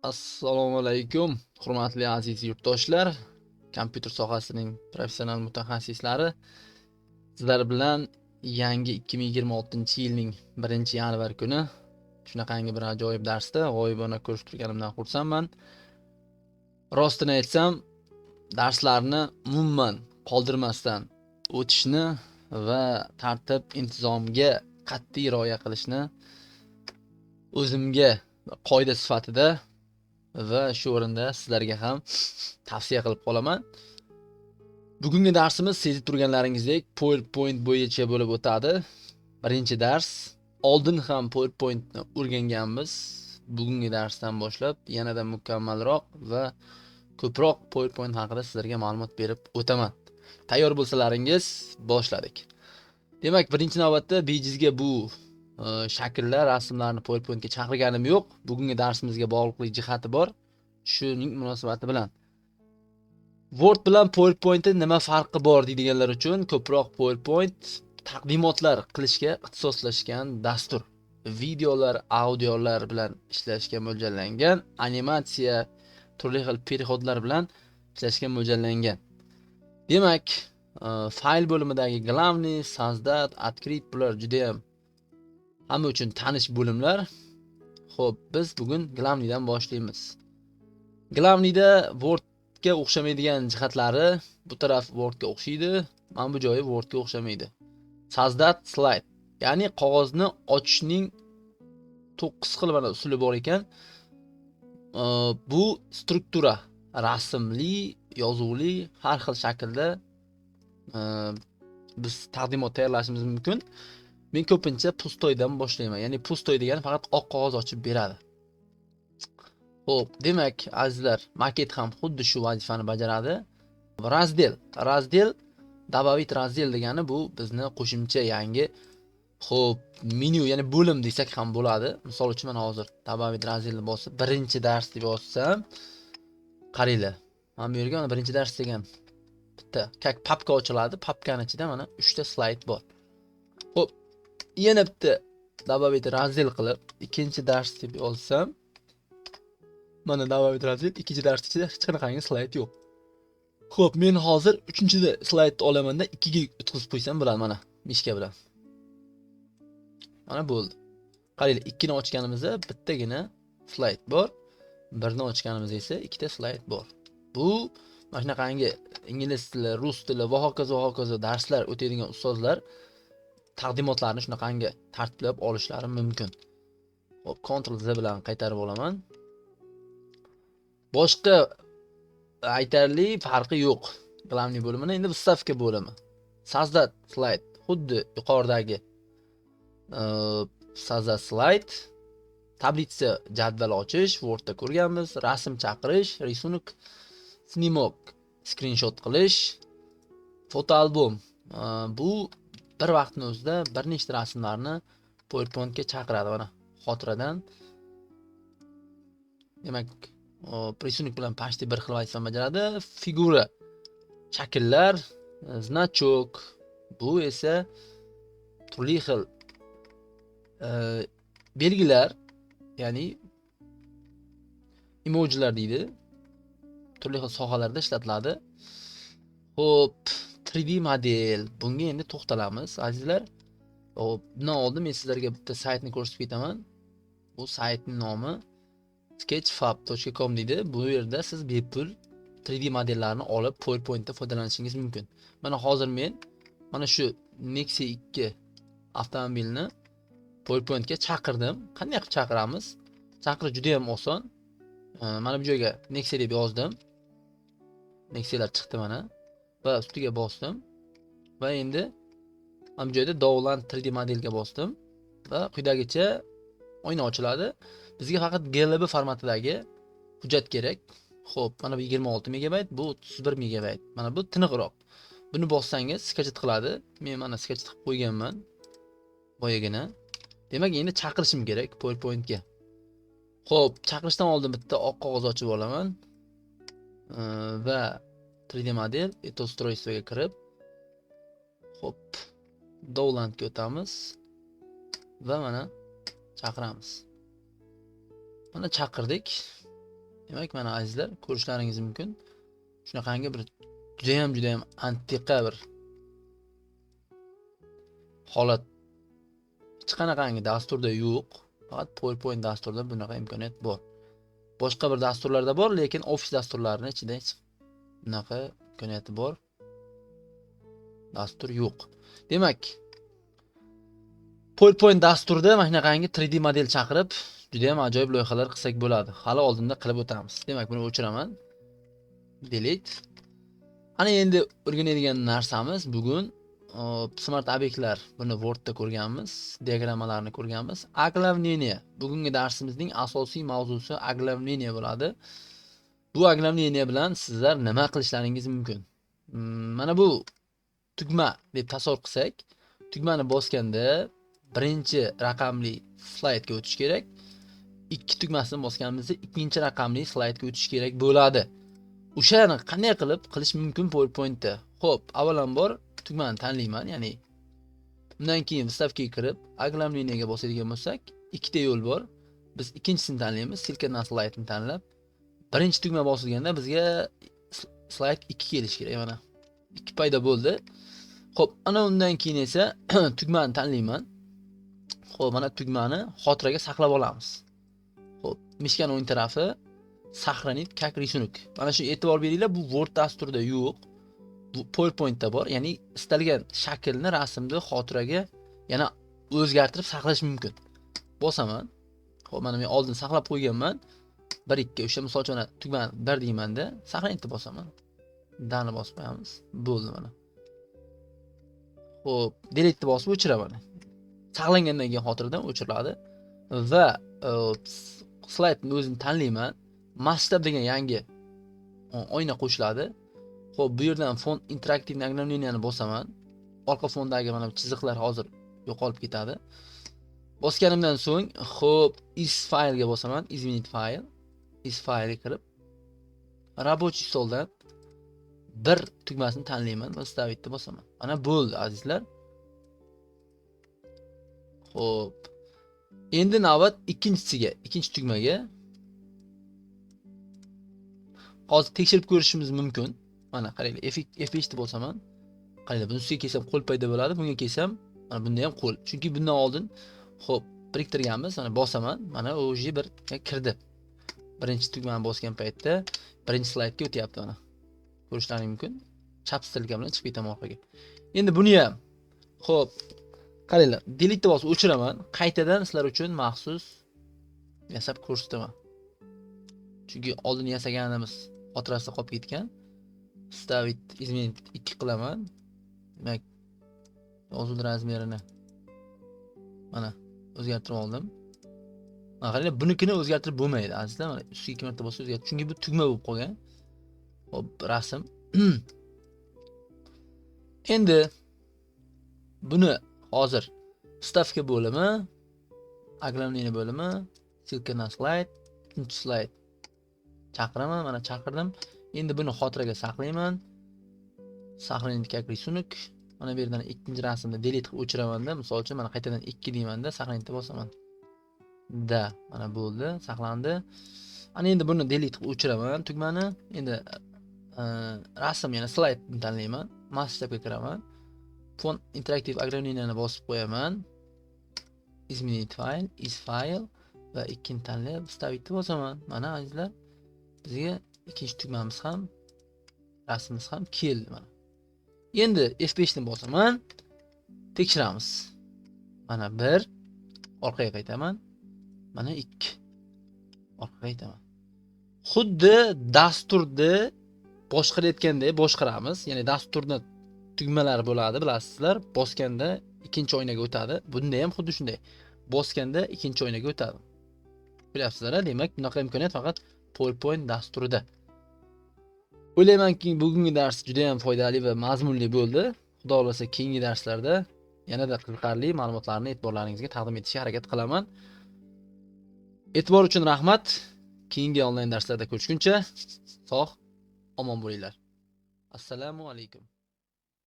Assalomu alaykum, hurmatli aziz yurtdoshlar, kompyuter sohasining professional mutaxassislari. Sizlar bilan yangi 2026-yilning 1-yanvar kuni shunaqangi bir ajoyib darsda g'oyibona ko'rishib turganimdan xursandman. Rostini aytsam, darslarni umuman qoldirmasdan o'tishni va tartib intizomga qat'iy rioya qilishni o'zimga qoida sifatida va shu o'rinda sizlarga ham tavsiya qilib qolaman. Bugungi darsimiz sezib turganlaringizdek PowerPoint bo'yicha bo'lib o'tadi. Birinchi dars. Oldin ham PowerPointni o'rganganmiz. Bugungi darsdan boshlab yanada mukammalroq va ko'proq PowerPoint haqida sizlarga ma'lumot berib o'taman. Tayyor bo'lsalaringiz boshladik. Demak, birinchi navbatda bejizga bu shakllar, rasmlarni PowerPointga chaqirganim yo'q. Bugungi darsimizga bog'liqlik jihati bor. Shuning munosabati bilan Word bilan PowerPointning nima farqi bor deydiganlar uchun ko'proq PowerPoint taqdimotlar qilishga ixtisoslashgan dastur. Videolar, audiolar bilan ishlashga mo'ljallangan, animatsiya, turli xil переход lar bilan ishlashga mo'ljallangan. Demak, fayl bo'limidagi главный, создать, открыть bular juda ham hamma uchun tanish bo'limlar. Xo'p, biz bugun главный dan boshlaymiz. Главный da Wordga o'xshamaydigan jihatlari, bu taraf Wordga o'xshaydi, mana bu joyi Wordga o'xshamaydi. Создать слайд, ya'ni qog'ozni ochishning 9 xil mana usuli bor ekan. Bu struktura rasmli, yozuvli, har xil shaklda biz taqdimot tayyorlashimiz mumkin. Men ko'pincha пустой dan boshlayman. Ya'ni пустой degani faqat oq qog'oz ochib beradi. Xo'p, demak, azizlar, maket ham xuddi shu vazifani bajaradi. Раздел, раздел, добавить раздел degani bu bizni qo'shimcha yangi, xo'p, menyu, ya'ni bo'lim desak ham bo'ladi. Misol uchun, mana hozir добавить раздел ni bosib, birinchi dars deb yozsam, qaranglar. Mana bu yerga mana birinchi dars degan bitta как papka ochiladi. Papkani ichida mana 3 ta slayd bor. Xo'p, yana bitta добавить раздел qilib, ikkinchi dars deb yozsam, mana добавить раздел, ikkinchi dars ichida hech qanaqangi slayd yo'q. Xo'p, men hozir uchinchi slaydni olamanda 2 ga o'tkazib qo'ysam bo'ladi mana мышка bilan. Mana bo'ldi. Qaranglar, 2 ni ochganimizda bittagina slayd bor. Birni ochganimizda esa ikkita slayd bor. Bu mana shunaqangi ingliz tili, rus tili va hokazo va hokazo darslar o'tadigan ustozlar taqdimotlarni shunaqangi tartiblab olishlari mumkin. Xo'p, Ctrl Z bilan qaytarib olaman. Boshqa aytarli farqi yo'q. Главный bo'limini endi вставка bo'limi. Создать слайд xuddi yuqoridagi создать слайд, таблица jadval ochish, Wordda ko'rganmiz, rasm chaqirish, рисунок, снимок, skrinshot qilish, fotoalbom. Bu bir vaqtning o'zida bir nechta rasmlarni PowerPointga chaqiradi mana xotiradan. Demak, рисунок bilan почти bir xil vazifani bajaradi. Фигура shakllar, значок bu esa turli xil belgilar, ya'ni emojilar deydi. Turli xil sohalarda ishlatiladi. Xo'p, 3D model. Bunga endi to'xtalamiz, azizlar. Xo'p, bundan oldin men sizlarga bitta saytni ko'rsatib ketaman. Bu saytning nomi sketchfab.com deydi. Bu yerda siz bepul 3D modellarni olib PowerPointda foydalanishingiz mumkin. Mana hozir men mana shu Nexia 2 avtomobilni PowerPointga chaqirdim. Qanday qilib chaqiramiz? Chaqirish juda ham oson. Mana bu joyga Nexia deb yozdim. Nexialar chiqdi mana va ustiga bosdim. Va endi mana bu joyda Download 3D modelga bosdim va quyidagicha oyna ochiladi. Bizga faqat GLB formatidagi hujjat kerak. Xo'p, mana bu 26 megabayt, bu 31 megabayt. Mana bu tiniqroq. Buni bossangiz скачать qiladi. Men mana скачать qilib qo'yganman. Boyagina. Demak, endi chaqirishim kerak PowerPointga. Xo'p, chaqirishdan oldin bitta oq qog'oz ochib olaman. Va 3D model это устройство ga kirib, xo'p, Downloadga o'tamiz va mana chaqiramiz. Mana chaqirdik. Demak, mana azizlar, ko'rishlaringiz mumkin. Shunaqangi bir judayam antiqa bir holat hech qanaqangi dasturda yo'q. Faqat PowerPoint dasturida bunaqa imkoniyat bor. Boshqa bir dasturlarda bor, lekin Office dasturlarining ichida hech bunaqa imkoniyati bor dastur yo'q. Demak, PowerPoint dasturida mana shunaqangi 3D model chaqirib, juda ham ajoyib loyihalar qilsak bo'ladi. Hali oldinda qilib o'tamiz. Demak, buni o'chiraman. Delete. Ana endi o'rganadigan narsamiz bugun smart obyektlar, buni Wordda ko'rganmiz, diagrammalarni ko'rganmiz. Оглавление. Bugungi darsimizning asosiy mavzusi оглавление bo'ladi. Bu оглавление bilan sizlar nima qilishlaringiz mumkin? Mana bu tugma deb tasavvur qilsak, tugmani bosganda birinchi raqamli slaydga o'tish kerak. Ikki tugmasini bosganimizda ikkinchi raqamli slaydga o'tish kerak bo'ladi. O'shani qanday qilib qilish mumkin PowerPointda? Xo'p, avvalambor tugmani tanlayman, ya'ni undan keyin вставка ga kirib, оглавление ga bosadigan bo'lsak, ikkita yo'l bor. Biz ikkinchisini tanlaymiz, ссылка на slaydni tanlab, birinchi tugma bosilganda bizga slayd 2 kelishi kerak mana. 2 paydo bo'ldi. Xo'p, ana undan keyin esa tugmani tanlayman. Xo'p, mana tugmani xotiraga saqlab olamiz. Xo'p, мышка ni o'ng tarafi сохранить как рисунок. Mana shu e'tibor beringlar, bu Word dasturida yo'q. Bu PowerPointda bor. Ya'ni istalgan shaklni, rasmni xotiraga yana o'zgartirib saqlash mumkin. Bosaman. Xo'p, mana men oldin saqlab qo'yganman. 1 2 o'sha misol uchun tugmani 1 deymanda, сохранить bosaman. Да ni bosib qo'yamiz. Bo'ldi mana. Xo'p, delete bosib o'chiraman. Saqlangandan keyin xotiradan o'chiriladi va slaydni o'zini tanlayman. Масштаб degan yangi oyna qo'shiladi. Xo'p, bu yerdan фон интерактивный оглавление ni bosaman. Orqa fondagi mana bu chiziqlar hozir yo'qolib ketadi. Bosganimdan so'ng, xo'p, из faylga bosaman, изменить файл, из faylga kirib, рабочий стол dan bir tugmasini tanlayman va вставить bosaman. Mana bo'ldi, azizlar. Xo'p. Endi navbat ikkinchisiga, ikkinchi tugmaga. Hozir tekshirib ko'rishimiz mumkin. Mana qaranglar, F5 deb bosaman. Qaranglar, buni ustiga kelsam qo'l paydo bo'ladi, bunga kelsam mana bunda ham qo'l. Chunki bundan oldin, xo'p, biriktirganmiz. Mana bosaman, mana уже bir kirdi. Birinchi tugmani bosgan paytda birinchi slaydga o'tyapti mana. Ko'rishlaring mumkin. Chap стрелка bilan chiqib ketaman orqaga. Endi buni ham, xo'p, qaranglar, delete bosib o'chiraman. Qaytadan sizlar uchun maxsus yasab ko'rsataman. Chunki oldin yasaganimiz xotirasida qolib ketgan. Вставить, изменить 2 qilaman. Demak, yozuvni размер ini mana o'zgartirib oldim. Mana qaranglar, bunikini o'zgartirib bo'lmaydi, azizlar. Mana ustiga ikki marta bosib o'zgart, chunki bu tugma bo'lib qolgan. Xo'p, rasm. Endi buni hozir вставка bo'limi, оглавление bo'limi, ссылка на слайд, uchinchi slayd chaqiraman, mana chaqirdim. Endi buni xotiraga saqlayman. Сохранить как рисунок. Mana bu yerdan ikkinchi rasmni delete qilib o'chiramanda, misol uchun mana qaytadan 2 deymanda, сохранить bosaman. Да, mana bo'ldi, saqlandi. Ana endi buni delete qilib o'chiraman tugmani. Endi rasm, yana slaydni tanlayman. Масштаб ga kiraman. Фон интерактив оглавление ni bosib qo'yaman. Изменить файл, из файл va ikkini tanlab вставить bosaman. Mana azizlar, bizga ikkinchi tugmamiz ham, rasmimiz ham keldi mana. Endi F5 ni bosaman. Tekshiramiz. Mana 1, orqaga qaytaman. Mana 2. Orqaga qaytaman. Xuddi dasturni boshqarayotgandek boshqaramiz. Ya'ni dasturni tugmalari bo'ladi, bilasizlar. Bosganda ikkinchi oynaga o'tadi. Bunda ham xuddi shunday. Bosganda ikkinchi oynaga o'tadi. Bilasizlar, demak, bunaqa imkoniyat faqat PowerPoint dasturida. O'ylaymanki, bugungi dars juda ham foydali va mazmunli bo'ldi. Xudo xohlasa, keyingi darslarda yanada qiziqarli ma'lumotlarni e'tiborlaringizga taqdim etishga harakat qilaman. E'tibor uchun rahmat. Keyingi onlayn darslarda ko'rishguncha sog' omon bo'linglar. Assalomu alaykum.